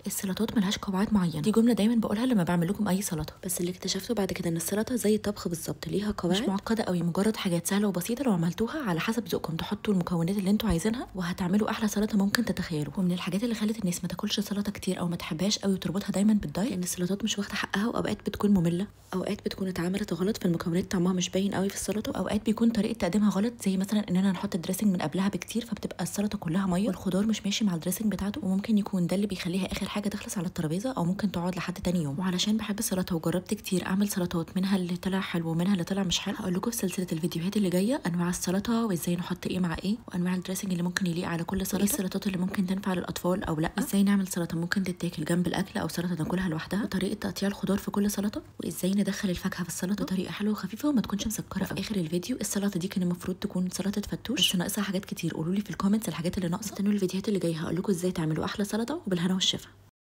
السلطات ملهاش قواعد معينة، دي جملة دايما بقولها لما بعمل لكم اي سلطة، بس اللي اكتشفته بعد كده ان السلطة زي الطبخ بالظبط، ليها قواعد مش معقدة قوي، مجرد حاجات سهلة وبسيطة لو عملتوها على حسب ذوقكم تحطوا المكونات اللي انتوا عايزينها وهتعملوا احلى سلطة ممكن تتخيلوا. ومن الحاجات اللي خلت الناس ما تاكلش سلطة كتير او ما تحبهاش قوي وتربطها دايما بال diet ان السلطات مش واخده حقها، واوقات بتكون مملة، اوقات بتكون اتعملت غلط فالمكونات طعمها مش باين قوي في السلطة، واوقات بيكون طريقه تقديمها غلط، زي مثلا اننا نحط ال dressing من قبلها بكتير فبتبقى السلطة كلها مية والخضار مش ماشي مع ال dressing بتاعته، وممكن يكون ده اللي بيخليها اخر حاجة تخلص على الترابيزة او ممكن تقعد لحد تاني يوم. وعلشان بحب السلطة وجربت كتير اعمل سلطات، منها اللي طلع حلو ومنها اللي طلع مش حلو، هقول لكم في سلسلة الفيديوهات اللي جاية انواع السلطة وازاي نحط ايه مع ايه، وانواع ال dressing اللي ممكن يليق على كل سلطة، السلطات اللي ممكن تنفع للاطفال او لا، ازاي نعمل سلطة ممكن تتاكل جنب الاكل او سلطة ناكلها لوحدها، وطريقه تقطيع الخضار في كل سلطة، وازاي ندخل الفاكهة في السلطة بطريقة حلوة وخفيفة وما تكونش مسكره. في اخر الفيديو السلطة دي كان المفروض تكون سلطة فتوش بس ناقصها حاجات كتير، قولوا لي في ال comments الحاجات اللي ناقصه. استنوا الفيديوهات اللي جاية هقول لكم ازاي تعملوا احلى سلطة، وبالهنا والشفا.